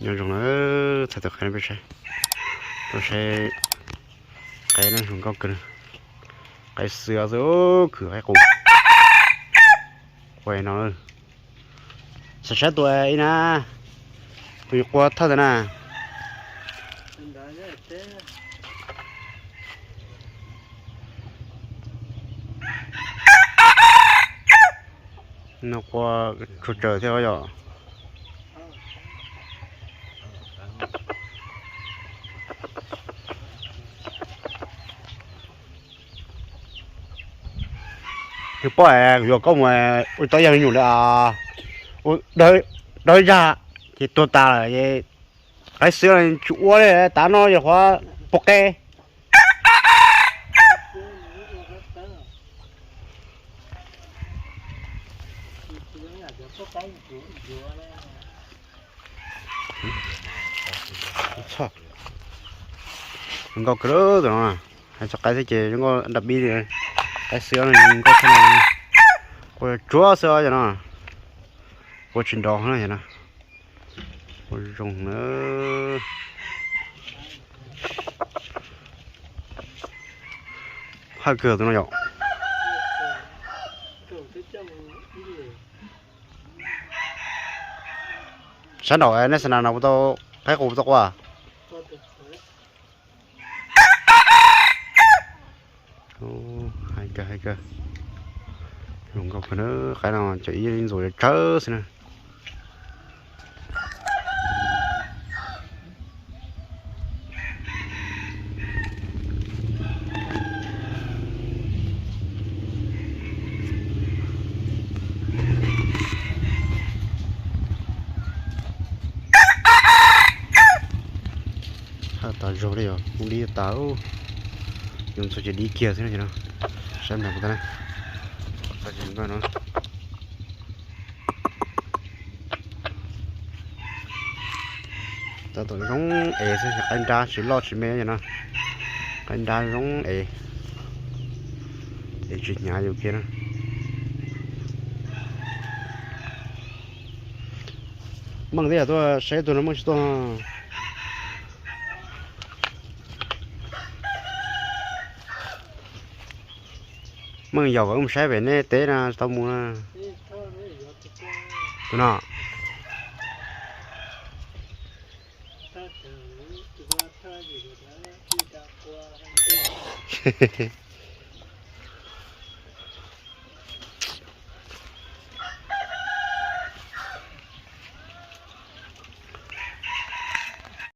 Nyob zoo na, txhais tus qaib no peb saib, peb saib qaib no zoo nkauj kawg, qaib xwb xwb, khwv qaib qus. Qua no, saib saib tus ib na, tus qua thawj ntawd na. No qua tsuag tsaws thiab yom. Yog pom yuav koj mus ua tau yog me nyuam lawm, ua dawb zag ces tuag tas lawm, qaib xwb tsis ua li, tav no yog qhov pom qe. Zoo nkauj kawg tus no, hais txog qaib xwb ces zoo nkauj dab pib li. Qaib xwb no zoo nkauj tshaj no, qua tsuag xwb os cov no, qua tsis nrov na yom no. Qua zoo na. Hawj kawg tus no yom. Sab nraum nej xa nas no puas tau, qaib qus puas tau qua? Hais kawg, hais kawg. Zoo nkauj kawg na, qaib no cov ib ntxuav tsawg xwb na. Haj tas zog li os, kuv dib tas, yuav ntxuav ces dib kiag xwb no. Saib nram puas tau na, txog ces nkauj no. Tab tom zoo es xwb, qaib nrab tsis loj tsis me no. Qaib nrab zoo es, es tsis hnyav yus kiag na. Meej thiab, tuaj saib tus no Meej tsis tuaj. Meej yaum kom wb mus saib pem nej teb no tsis tau mus na. Tus no.